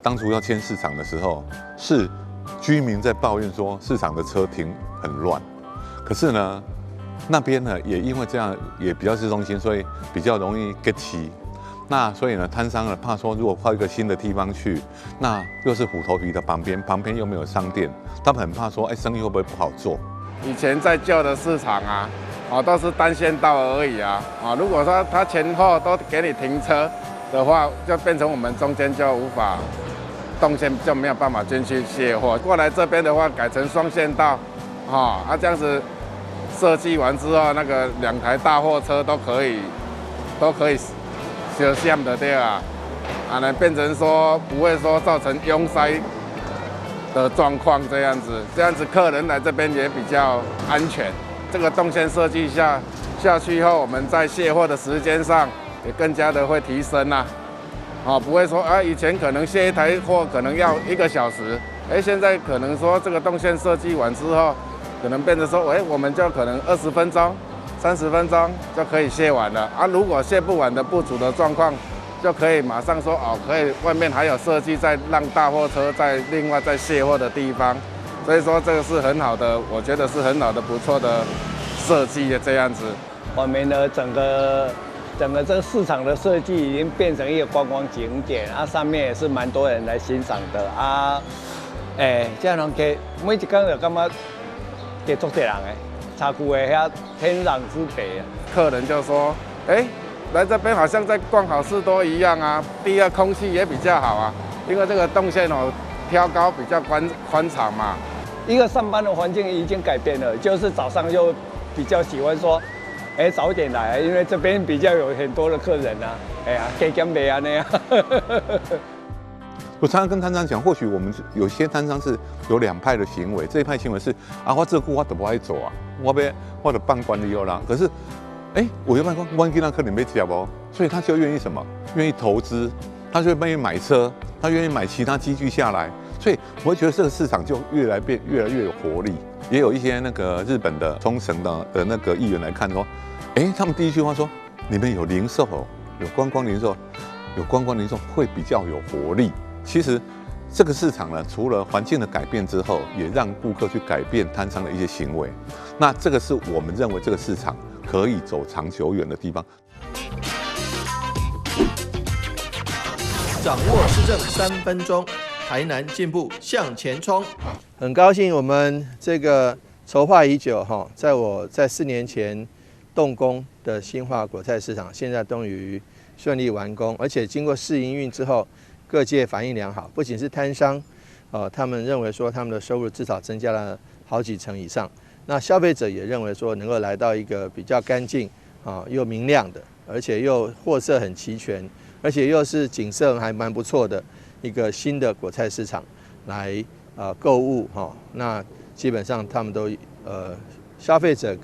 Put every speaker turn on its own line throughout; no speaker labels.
當初要遷市場的時候，是居民在抱怨說市場的車停很亂，可是呢，那邊呢也因為這樣也比較市中心，所以比較容易結市。那所以呢，攤商呢怕說如果換一個新的地方去，那又是虎頭皮的旁邊，旁邊又沒有商店，他們很怕說，哎，生意會不會不好做？
以前在舊的市場啊，哦，都是單線道而已啊，啊，如果說他前後都給你停車的話，就變成我們中間就無法動線，就沒有辦法進去卸貨。過來這邊的話，改成雙線道，哈，啊，這樣子設計完之後，那個兩台大貨車都可以相閃的對啊，啊，那變成說不會說造成擁塞的狀況這樣子，這樣子客人來這邊也比較安全。這個動線設計下去後，我們在卸貨的時間上也更加的會提升啦。哦，不會說啊，以前可能卸一台貨可能要一個小時，哎，現在可能說這個動線設計完之後，可能變成說，哎，我們就可能20分鐘、30分鐘就可以卸完了。啊，如果卸不完的不足的狀況，就可以馬上說哦，可以外面還有設計在讓大貨車在另外再卸貨的地方，所以說這個是很好的，我覺得是很好的不錯的設計的這樣子。
我們的整個這個市場的設計已經變成一個觀光景點啊，上面也是蠻多人來欣賞的啊。欸，這樣人每一工就感覺加足濟人的，差距的遐天壤之別啊。
客人就說：欸，來這邊好像在逛好市多一樣啊。第二，空氣也比較好啊，因為這個動線哦挑高比較寬敞嘛。
一個上班的環境已經改變了，就是早上就比較喜歡說，欸，早點來，因為這邊比較有很多的客人啊。哎呀，加減袂按呢。
我常常跟攤商講，或許我們有些攤商是有兩派的行為，這一派行為是啊，我這久我都無愛做啊，我欲我就放管理啦。可是，欸，我有辦講，阮囡仔可能欲食無，所以他就願意什麼？願意投資，他就願意買車，他願意買其他機具下來。所以我會覺得這個市場就越來越有活力。也有一些那個日本的沖繩的那個議員來看說，欸，他們第一句話說，你們有零售，有觀光零售，有觀光零售會比較有活力。其實這個市場呢，除了環境的改變之後，也讓顧客去改變攤商的一些行為。那這個是我們認為這個市場可以走長久遠的地方。
掌握市政3分鐘，台南進步向前衝。
很高興我們這個籌劃已久哈，在我在4年前動工的新化果菜市場，現在終於順利完工，而且經過試營運之後，各界反應良好，不僅是攤商，他們認為說他們的收入至少增加了好幾成以上。那消費者也認為說能夠來到一個比較乾淨啊又明亮的，而且又貨色很齊全，而且又是景色還蠻不錯的一個新的果菜市場來購物哈。那基本上他們都消費者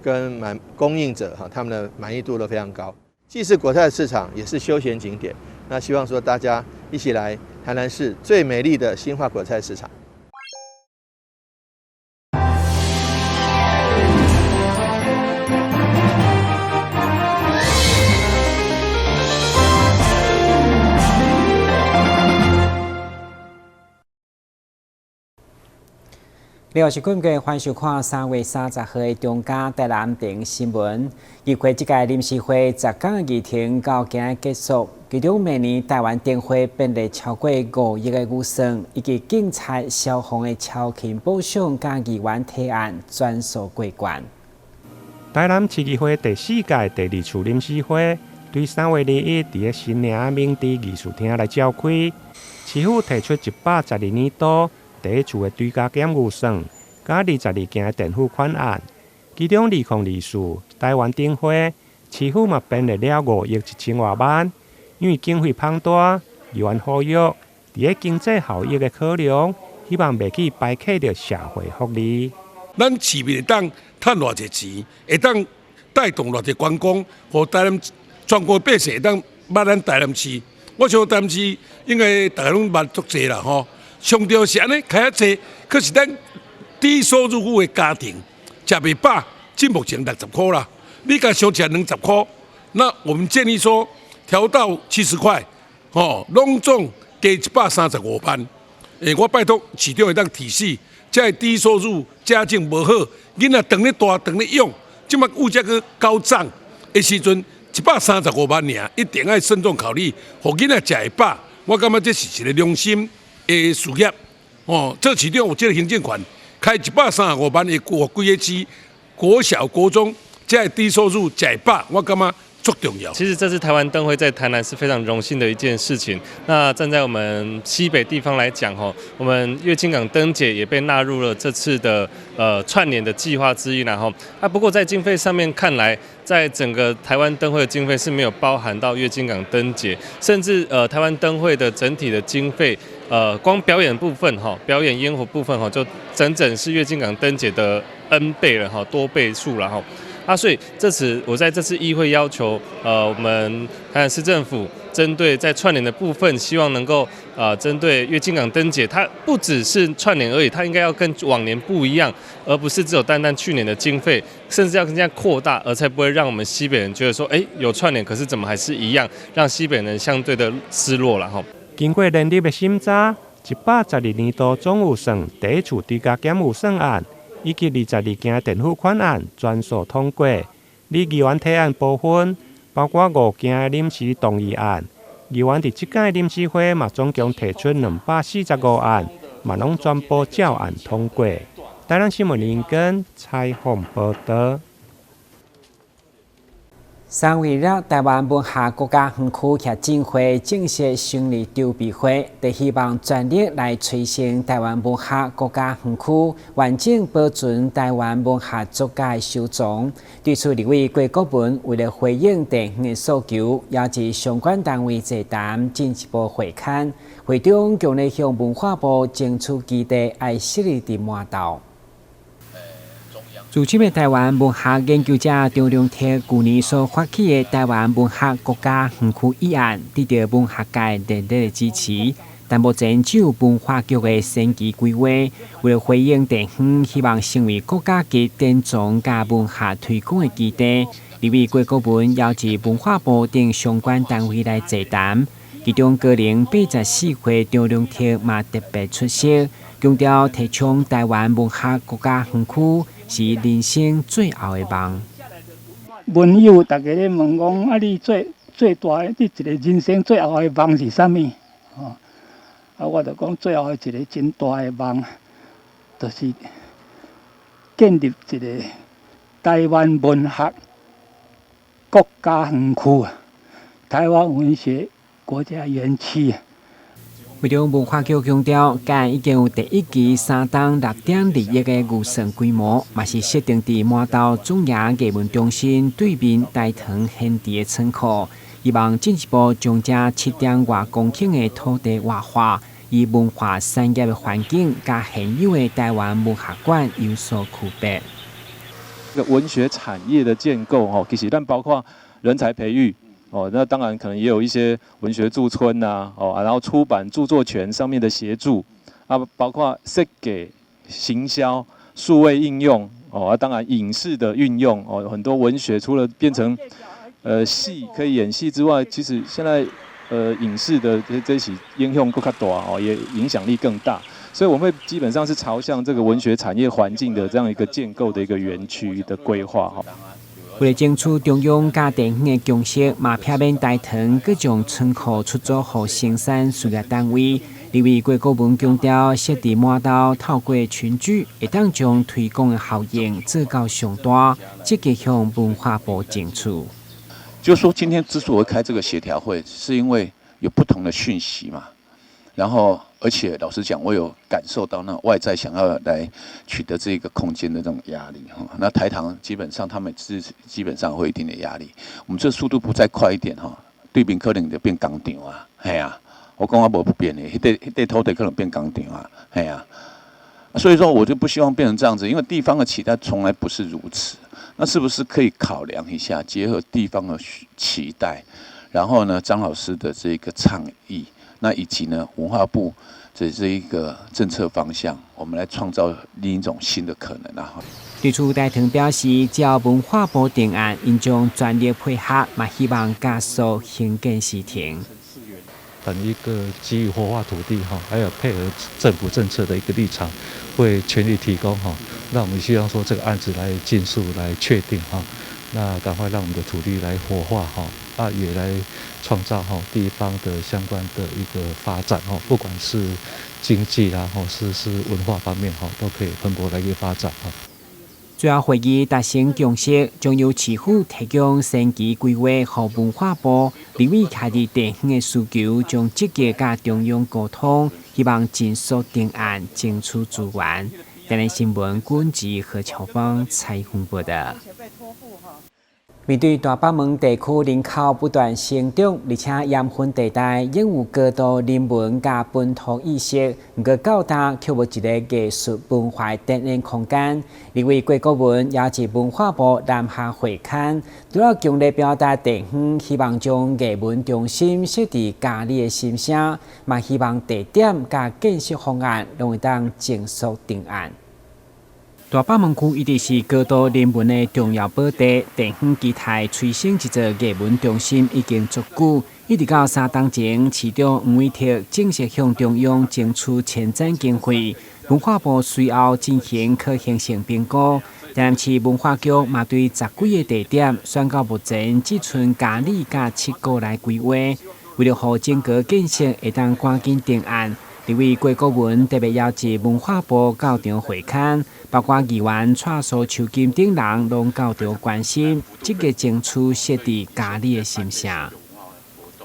跟滿供應者哈，他們的滿意度都非常高。既是果菜市場，也是休閒景點。那希望說大家一起來台南市最美麗的新化果菜市場。
另外是今日歡迎收看3月30號的中嘉台南電新聞。議會這屆臨時會10工的議程到今日結束，其中明年台灣燈會編列超過5億的預算，以及警察消防的超勤補賞佮議員提案全數過關。
台南市議會第四屆第二次臨時會，對3月21佇咧新營明治議事廳來召開，市府提出112年度第一次的追加減預算，佮22件的墊付款案，其中2024台灣燈會，市府嘛編列了5億1千外萬，因為經費龐大，議員呼籲，佇咧經濟效益的考量，希望袂去排斥著社會福利。
咱市民會當趁偌濟錢，會當帶動偌濟觀光，予台南全國百姓會當捌咱台南市。我想台南市應該大家攏捌足濟啦吼。上重要是按呢開較濟，可是咱低收入戶的家庭食袂飽，這目前60箍啦。你共相食20箍，那我們建議說調到70塊，吼，攏總加135萬。我拜託市長會當提示，這个低收入家境無好，囡仔當咧大，當咧養，這馬物價閣高漲的時陣，135萬爾，一定愛慎重考慮，予囡仔食會飽。我感覺這是一個良心的事業。哦，做市長有這个行政權，開135萬的予規個市國小、國中，這个低收入食會飽，我感覺足重要。
其實這次台灣燈會在台南是非常榮幸的一件事情。那站在我們西北地方來講，吼，我們月津港燈節也被納入了這次的串聯的計劃之一，然後啊，不過在經費上面看來，在整個台灣燈會的經費是沒有包含到月津港燈節，甚至台灣燈會的整體的經費，光表演部分哈，表演煙火部分哈，就整整是月津港燈節的 N 倍了哈，多倍數了哈。啊，所以這次我在這次議會要求，我們台南市政府針對在串聯的部分，希望能夠針對月津港燈節，它不只是串聯而已，它應該要跟往年不一樣，而不是只有單單去年的經費，甚至要更加擴大，而才不會讓我們西北人覺得說，欸，有串聯，可是怎麼還是一樣，讓西北人相對的失落了哈。
經過連日的審查，112年度總預算第一次追加減預算案，以及22件墊付款案全數通過。擬議員提案部分，包括五件臨時動議案。議員佇這屆臨時會嘛，總共提出245案，嘛攏全部照案通過。台南新聞林根採訪報道。
3月了，台灣文學國家園區協進會正式成立籌備會，就希望全力來催生台灣文學國家園區，完整保存台灣文學作家的收藏。對此，立委郭國文為了回應地方的訴求，邀集相關單位座談，進一步會勘。會中強烈向文化部爭取基地愛設立佇滿島。自稱的台灣文學研究者張良鐵舊年所發起的台灣文學國家園區議案，得到文學界熱烈的支持。但目前只有文化局的先期規劃，為了回應地方，希望成為國家級典藏佮文學推廣的基地。立委郭國文邀集文化部等相關單位來座談，其中高齡84歲張良鐵嘛特別出席，強調提倡台灣文學國家園區是人生最後的夢。
文友逐家咧問講，啊，你最最大的，你一个人生最後的夢是啥物？吼，啊，我就講最後的一个真大的夢，就是建立一个台灣文學國家園區啊，台灣文學國家園區啊。
會中文化局強調，該案已經有第一期3冬6.2億的預算規模，嘛是設定佇滿島總營藝文中心對面大唐閒置的倉庫，希望進一步將這7點外公頃的土地活化，以文化產業的環境，佮現有的台灣文學館有所區別。
這個文學產業的建構，吼，其實咱包括人才培育。哦，那當然可能也有一些文學駐村吶，哦，然後出版著作權上面的協助，啊，包括設計、行銷、數位應用，哦，啊，當然影視的運用，哦，很多文學除了變成，戲可以演戲之外，其實現在，影視的這些應用閣較大，哦，也影響力更大，所以我們會基本上是朝向這個文學產業環境的這樣一個建構的一個園區的規劃，哈。
為了爭取中央佮地方的共識，嘛避免大唐閣將倉庫出租予生產事業單位。立委郭國文強調，設佇滿島透過群聚，會當將推廣的效應做到上大，積極向文化部爭取。
就說今天之所以開這個協調會，是因為有不同的訊息嘛。然後，而且老實講，我有感受到那外在想要來取得這個空間的這種壓力哈。那台糖基本上他們是基本上會有一定的壓力。我們這速度不再快一點哈，對面可能就變工廠啊，係啊。我講我無不變的，彼塊土地可能變工廠啊，係啊。所以說我就不希望變成這樣子，因為地方的期待從來不是如此。那是不是可以考量一下，結合地方的期待，然後呢，張老師的這個倡議？那以及呢，文化部的這一個政策方向，我們來創造另一種新的可能啊！
對此，大唐表示，只要文化部定案，𪜶將全力配合，嘛希望加速興建時程。
等一個基於活化土地哈，還有配合政府政策的一個立場，會全力提供哈。那我們希望說這個案子來盡速來確定哈，那趕快讓我們的土地來活化哈，啊也來創造哈地方的相關的一個發展哈，不管是經濟啊，或是文化方面哈，都可以蓬勃來一個發展哈。
最後會議達成共識，將由市府提供先期規劃予文化部，立委徛佇地方的需求，將積極佮中央溝通，希望盡速定案，爭取資源。台南新聞君子何巧芳採訪報道。面對大北門地區人口不斷成長，而且鹽分地帶擁有高度人文佮本土意識，毋過到今卻無一个藝術文化展演空間。立委郭國文邀集文化部南下會勘，除了強烈表達地方希望將藝文中心設佇佳里的心聲，嘛希望地點佮建設方案攏會當盡速定案。大北門區一直是高度人文的重要寶地，地方期待催生一座藝文中心已經足久，一直到3冬前，市長黃偉哲正式向中央爭取前瞻經費，文化部隨後進行可行性評估。台南市文化局嘛對十幾个地點選到目前只賰佳里佮七股來規劃，為了予整個建設會當趕緊定案。立委郭國文特別邀集文化部到場會勘，包括議員蔡蘇秋金等人攏到場關心，積極爭取設佇佳里的心聲。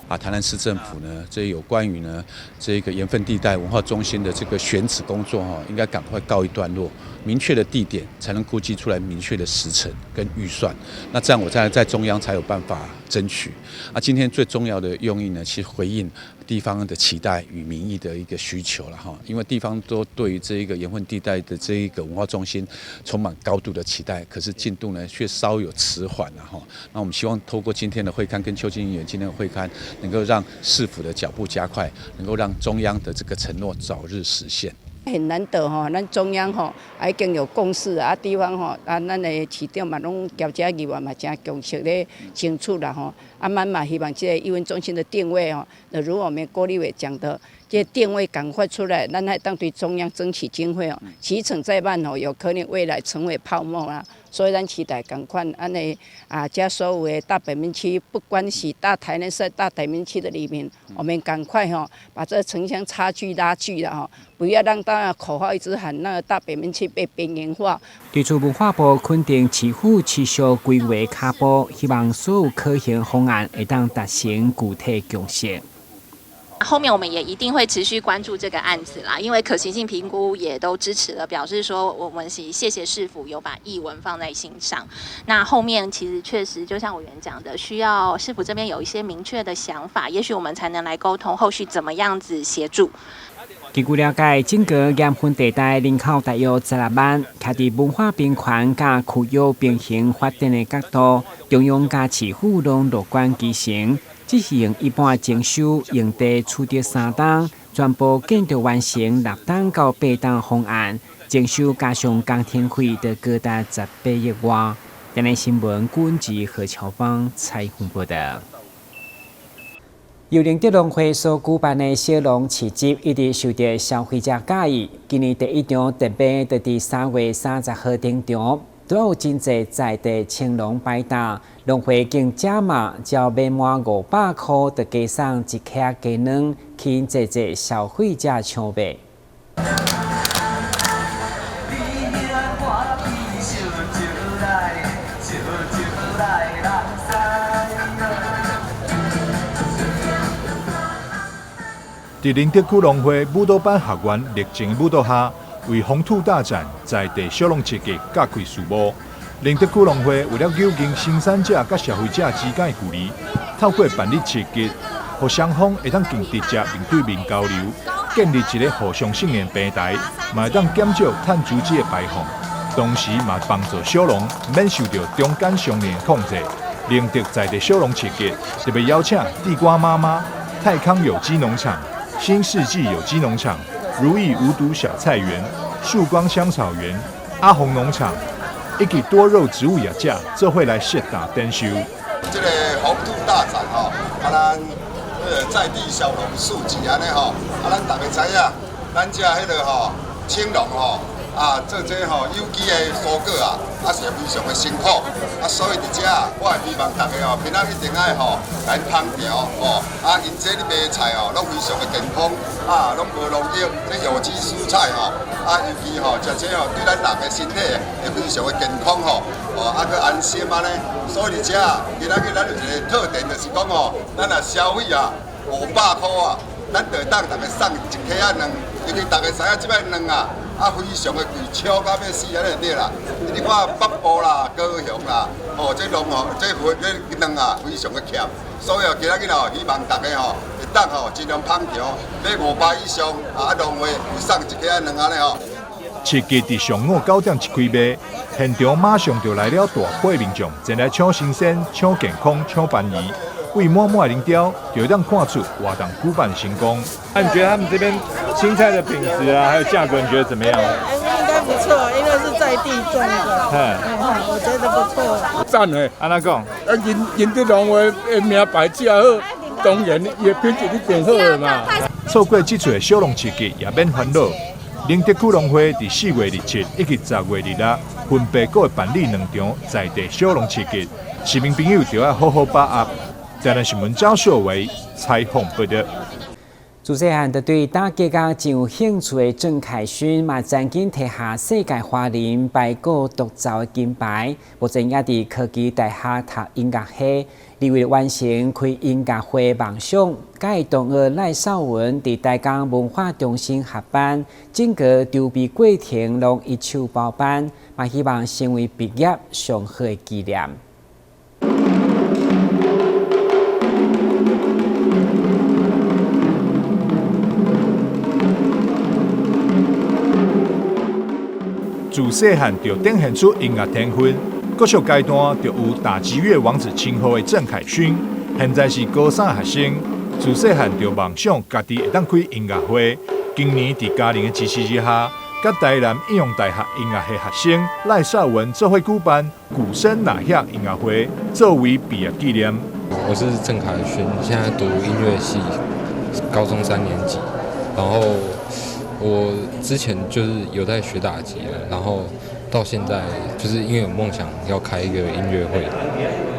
啊，台南市政府呢，這有關於呢這個鹽分地帶文化中心的這個選址工作哈，應該趕快告一段落，明確的地點才能估計出來明確的時程跟預算，那這樣我在中央才有辦法爭取。啊，今天最重要的用意呢，是回應地方的期待與民意的一個需求了哈，因為地方都對於這一個鹽分地帶的這一個文化中心充滿高度的期待，可是進度呢卻稍有遲緩了哈。那我們希望透過今天的會勘跟邱進議員今天的會勘，能夠讓市府的腳步加快，能夠讓中央的這個承諾早日實現。
很難得吼，咱中央吼已經有共識啊，地方吼啊，咱的市長嘛攏兼這議員嘛誠共識咧爭取啦吼。啊，咱嘛希望這個藝文中心的定位吼，如我們郭立委講的，這個定位趕快出來，咱會當對中央爭取經費哦。期程再慢吼，有可能未來成為泡沫啦。所以咱期待趕快按呢啊，這所有的大北門區，不管是大台南市、大北門區的里民，我們趕快吼把這城鄉差距拉近了吼，不要讓大家口號一直喊那個大北門區被邊緣化。
對此，文化部肯定市府持續規劃跤步，希望所有可行方案會當達成具體共識。
後面我們也一定會持續關注這個案子啦，因為可行性評估也都支持了，表示說我們是謝謝市府有把藝文放在心上。那後面其實確實就像委員講的，需要市府這邊有一些明確的想法，也許我們才能來溝通後續怎麼樣子協助。
根據了解，整個鹽分地帶人口大約16萬，徛佇文化平權佮區域平衡發展的角度，中央佮市府攏樂觀其成。只是用一般徵收用地取得3冬，全部建築完成6冬到8冬方案，徵收加上工程費，就高達18億外。台南新聞君子何巧芳採訪報道。由寧德農會所舉辦的小農市集一直受到消費者佮意。今年第一場特賣就佇3月30號登場，都有真濟在地青農擺檔，農會更加碼，只要買滿500箍，就加送一克雞卵，吸引濟濟消費者搶買。
佇寧德區農會舞蹈班學員熱情舞蹈下，為紅兔大展在地小農市集揭開序幕。寧德區農會為了友近生產者佮消費者之間的距離，透過辦理市集，予雙方會當更直接面對面交流，建立一个互相信任平台，嘛會當減少碳足跡的排放，同時嘛幫助小農免受著中間商人的控制。寧德在地小農市集特別邀請地瓜媽媽、泰康有機農場、新世紀有機農場、如意無毒小菜園、曙光香草園、阿紅農場以及多肉植物業者做伙來設檔展售。
這個紅兔大展吼，啊，咱在地小農市集按呢吼，啊，咱逐家知影，咱遮彼个吼青農吼。啊，做這吼有機的蔬果啊，啊是非常的辛苦，啊，所以佇遮我會希望大家吼，平仔日一定愛吼來捧場吼，啊，𪜶這咧賣菜吼，攏非常的健康，啊，攏無農藥，這有機蔬菜吼，啊，尤其吼食這吼對咱人的身體會非常的健康吼，哦，啊，閣安心按呢。所以佇遮今仔日咱有一個特點，就是講吼，咱若消費啊500箍啊，咱就會當逐家送一克仔卵，因為逐家知影這擺卵啊。啊，非常的貴，超到欲死按呢對啦。你看北部啦、高雄啦，吼，這農吼，這貨這卵啊，非常的欠。所以哦，今仔日吼，希望大家吼會當吼盡量捧場，買500以上啊，農會有送一克仔卵按呢吼。
市集佇上午9點一開賣，現場馬上就來了大批民眾前來搶新鮮、搶健康、搶便宜。為滿滿的人潮，就會當看出活動舉辦成功。
那你覺得他們這邊青菜的品質啊，還有價格，你覺得怎麼樣？
應該不錯，因為是在地種的。嗯，我覺得不錯。
讚的，按怎講？啊，𪜶𪜶這農會的名牌正好，當然伊的品質一定好的嘛。
錯過這次的小農市集也免煩惱，寧德區農會佇4月27以及10月26分別閣會辦理兩場在地小農市集，市民朋友就愛好好把握。台南新聞張碩偉採訪報導。
自細漢就對打擊樂真有興趣的鄭凱勳，嘛曾經提下世界華人排鼓獨奏的金牌，目前也佇科技大學讀音樂系，為了完成開音樂會夢想，佮伊同學賴少文佇台江文化中心合辦，整個籌備過程攏一手包辦，嘛希望成為畢業上好的紀念。
自細漢就展現出音樂天分，國小階段就有打擊樂王子稱號的鄭凱勳，現在是高三學生。自細漢就夢想家己會當開音樂會。今年佇家人的支持之下，佮台南應用大學音樂系學生賴少文做伙舉辦鼓聲哪響音樂會，作為畢業紀念。
我是鄭凱勳，現在讀音樂系，高中3年級，然後。我之前就是有在學打擊了，然後到現在就是因為有夢想要開一個音樂會，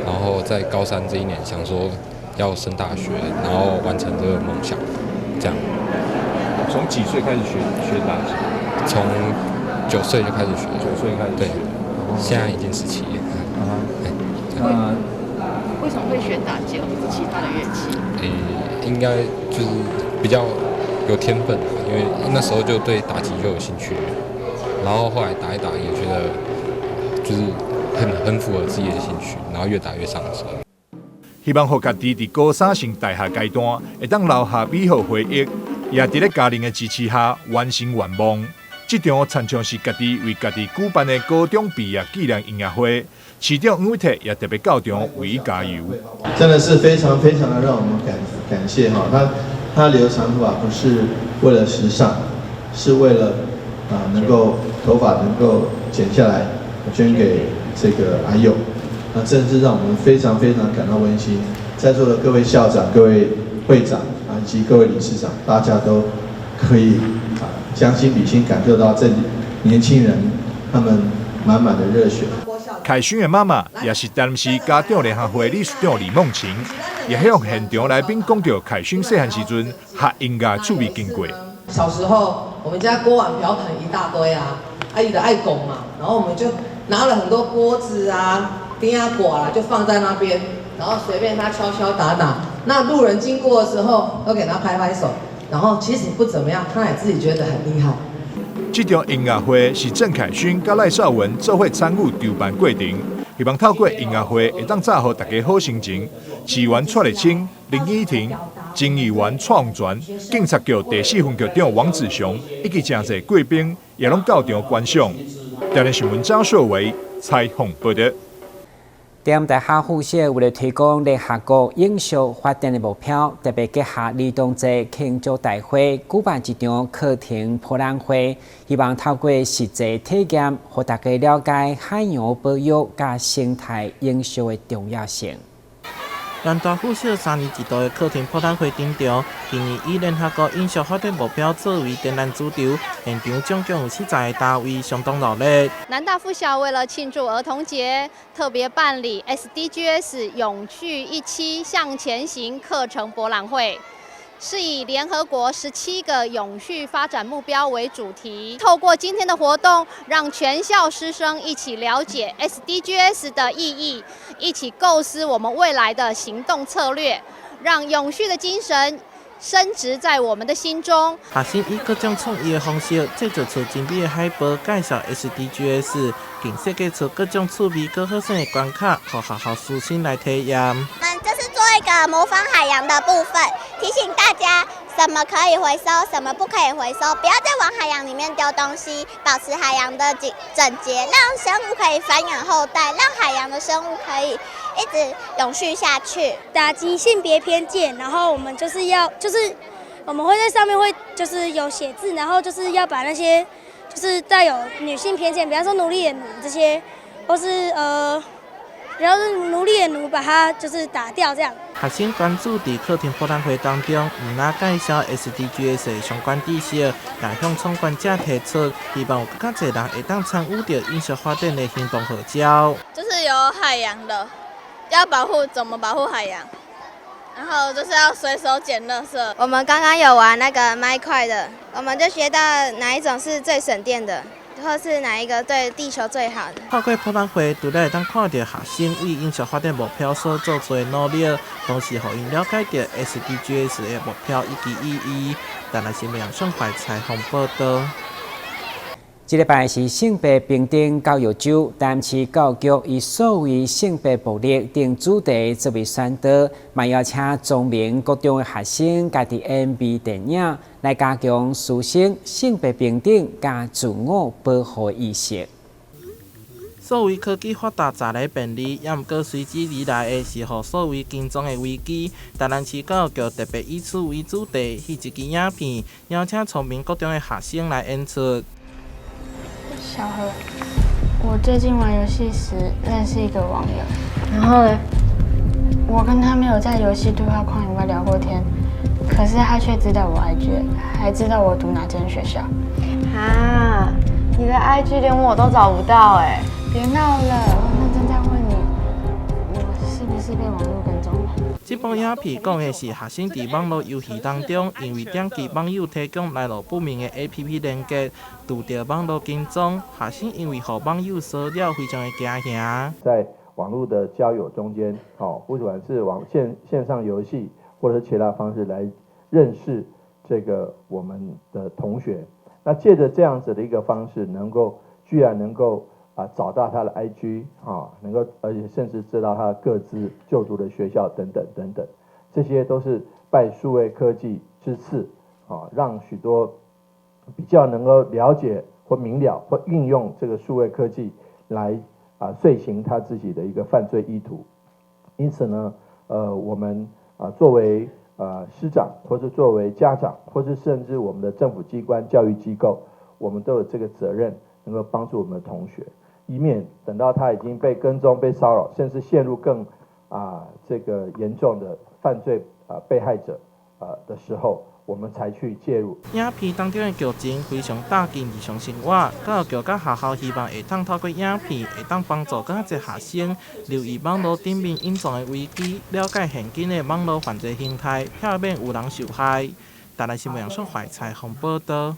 然後在高三這一年想說要升大學，然後完成這個夢想，這樣。
從幾歲開始學打擊？
從9歲就開始學。
9歲開始學。
對，現在已經17了。
那
為什麼會選打擊而不是其他的樂器？
應該就是比較有天分。因為那時候就對打擊就有興趣，然後後來打一打也覺得就是很符合自己的興趣，然後越打越上手。
希望予家己佇高三升大學階段會當留下美好回憶，也佇咧家人的支持下完成願望。這場親像是家己為家己舉辦的高中畢業紀念音樂會，市長黃偉哲也特別到場為伊加油。
真的是非常非常的讓我們感謝哈，他留長頭髮不是為了時尚，是為了啊能夠頭髮能夠剪下來捐給這個阿佑，那真是讓我們非常非常感到溫馨。在座的各位校長、各位會長啊以及各位理事長，大家都可以啊將心比心，感受到這年輕人他們滿滿的熱血。
凱勳的媽媽也是台南市家長聯合會理事長李夢晴，也向現場來賓講到凱勳細漢時陣學音樂趣味經過。
小時候，我們家鍋碗瓢盆一大堆啊，阿姨的愛拱嘛，然後我們就拿了很多鍋子啊、鼎仔蓋啦，就放在那邊，然後隨便他敲敲打打。那路人經過的時候，都給他拍拍手，然後其實不怎麼樣，他也自己覺得很厲害。
這場音樂會是鄭凱勳佮賴少文做伙參與籌辦過程，希望透過音樂會會當炸予大家好心情。市議員蔡麗清、林依婷、前議員蔡洪泉、警察局第四分局長王子雄以及誠濟貴賓也攏到場觀賞。台南新聞張碩偉採訪報導。
台南大學附設為了推廣聯合國永續發展的目標，特別結合兒童節慶祝大會，舉辦一場課程博覽會，希望透過實際體驗，予大家了解海洋保育佮生態永續的重要性。
南大附小3年一度的課程博覽會登場，今年以聯合國永續發展目標作為展覽主軸，現場總共有40個單位，相當熱鬧。
南大附小為了慶祝兒童節，特別辦理 SDGs 永續一期向前行課程博覽會。是以聯合國17個永續發展目標為主題，透過今天的活動，讓全校師生一起了解 SDGs 的意義，一起構思我們未來的行動策略，讓永續的精神深植在我們的心中。
學生以各種創意的方式製作出精美的海報，介紹 SDGs，並設計出各種趣味、閣好耍的關卡，予學校師生來體驗。
我們這是做一個模仿海洋的部分，提醒大家什麼可以回收，什麼不可以回收，不要再往海洋裡面丟東西，保持海洋的整整潔，讓生物可以繁衍後代，讓海洋的生物可以一直永續下去。
打擊性別偏見，然後我們就是要，就是我們會在上面會就是有寫字，然後就是要把那些就是帶有女性偏見，比方說奴隸的奴這些，或是然後是奴隸的奴，把它就是打掉這樣。
學生關注佇課程博覽會當中，毋但介紹 SDGs 的相關知識，也向參觀者提出，希望有更較濟人會當參與著永續發展的行動號召。
就是有海洋的，要保護，怎麼保護海洋？然後就是要隨手撿垃圾。
我們剛剛有玩那個麥塊的，我們就學到哪一種是最省電的。或是哪一個對地球最好的？
透過博覽會，除了會當看著學生為永續發展目標所做出的努力，同時予𪜶了解著 SDGs 的目標以及意義。台南新聞上懷採訪報導。
這禮拜是性別平等教育週，台南市教育局以數位性別暴力等主題作為宣導，嘛邀請崇明國中的學生家己演微電影，來加強師生性別平等佮自我保護意識。
數位科技發達，帶來便利，也毋過隨之而來的是予數位跟蹤的危機。台南市教育局特別以此為主題，翕一支影片，邀請崇明國中的學生來演出。
小何，我最近玩遊戲時認識一個網友，
然後呢？
我跟他沒有在遊戲對話框以外聊過天，可是他卻知道我 IG，還知道我讀哪間學校。
啊，你的 IG 連我都找不到哎！
別鬧了，我認真在問你，我是不是被網路跟蹤了？
這部影片講的是學生佇網路遊戲當中，因為點擊網友提供來路不明的 APP 連結，拄著網路跟蹤。學生因為予網友騷擾，非常的驚嚇。
在網路的交友中間，哦，不管是網線上遊戲，或者是其他方式來認識這個我們的同學，那借著這樣子的一個方式，能夠居然能夠找到他的 IG 啊，能夠而且甚至知道他的個資、就讀的學校等等等等，這些都是拜數位科技之賜啊，讓許多比較能夠了解或明了或運用這個數位科技來遂行他自己的一個犯罪意圖。因此呢，我們作為師長，或者作為家長，或者甚至我們的政府機關、教育機構，我們都有這個責任，能夠幫助我們的同學，以免等到他已經被跟蹤、被騷擾，甚至陷入更這個嚴重的犯罪被害者的時候，我們才去介入。
影片當中的劇情非常貼近日常生活，教育局佮學校希望會當透過影片，會當幫助更較濟學生留意網路頂面隱藏的危機，了解現今的網路犯罪形態，避免有人受害。台南新聞網懷採訪報導。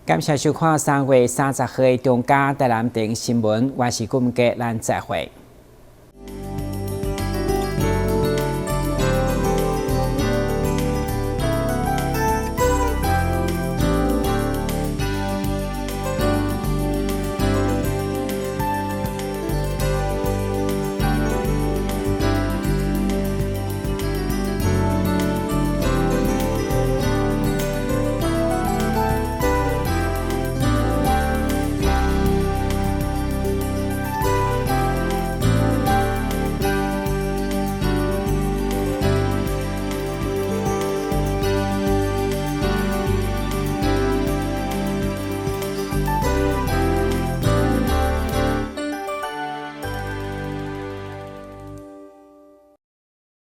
感謝收看3月30號的中嘉台南電新聞，我是顧文傑，咱再會。